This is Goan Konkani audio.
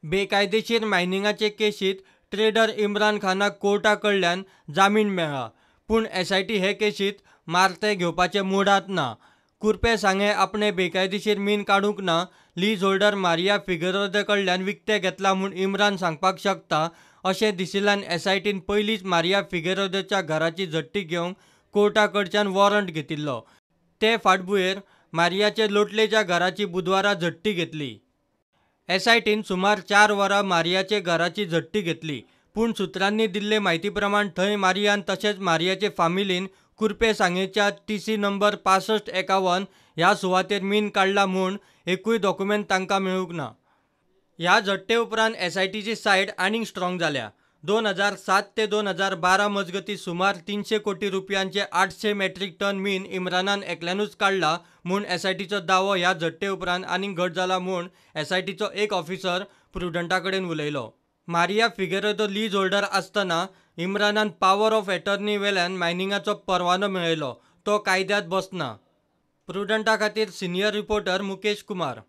बेकायदेशीर मायनिंगाचे केशींत ट्रेडर इम्रान खानाक कोर्टा कडल्यान जामीन मेळ्ळा. पूण एसआयटी हे केशींत मारतें घेवपाचे मुडांत ना. कुर्पें सांगें आपणें बेकायदेशीर मीन काडूंक ना, लीज होल्डर मारिया फिगेरेदो कडल्यान विकतें घेतलां म्हूण इम्रान सांगपाक शकता अशें दिशिल्ल्यान एसआयटीन पयलींच मारिया फिगेरेदोच्या घराची झडटी घेवंक कोर्टा कडच्यान वॉरंट घेतिल्लो. ते फाटभुंयेर मारियाचे लोटलेच्या घराची बुधवारा झडटी घेतली. एसआयटीन सुमार 4 वरां मारियाचे घराची झडटी घेतली. पूण सुत्रांनी दिल्ले म्हायती प्रमाण थंय मारियान तशेंच मारियाचे फामिलीन कुर्पें सांगेच्या टीसी नंबर 6551 ह्या सुवातेर मीन काडला म्हूण एकूय डॉक्युमेंट तांकां मेळूंक ना. ह्या झडटे उपरांत एसआयटीची सायड आनीक स्ट्रॉंग जाल्या. 2007 ते 2012 मजगतीं सुमार 300 कोटी रुपयांचे 800 मॅट्रीक टन मीन इम्रानान एकल्यानूच काडला म्हूण एसआयटीचो दावो ह्या झडटे उपरांत आनीक घट जाला म्हूण एसआयटीचो एक ऑफिसर प्रुडंटा कडेन उलयलो. मारिया फिगेरेदो लीज होल्डर आसतना इम्रानान पावर ऑफ एटर्नी वेल्यान मायनिंगाचो परवानो मेळयलो, तो कायद्यांत बसना. प्रुडंटा खातीर सिनियर रिपोर्टर मुकेश कुमार.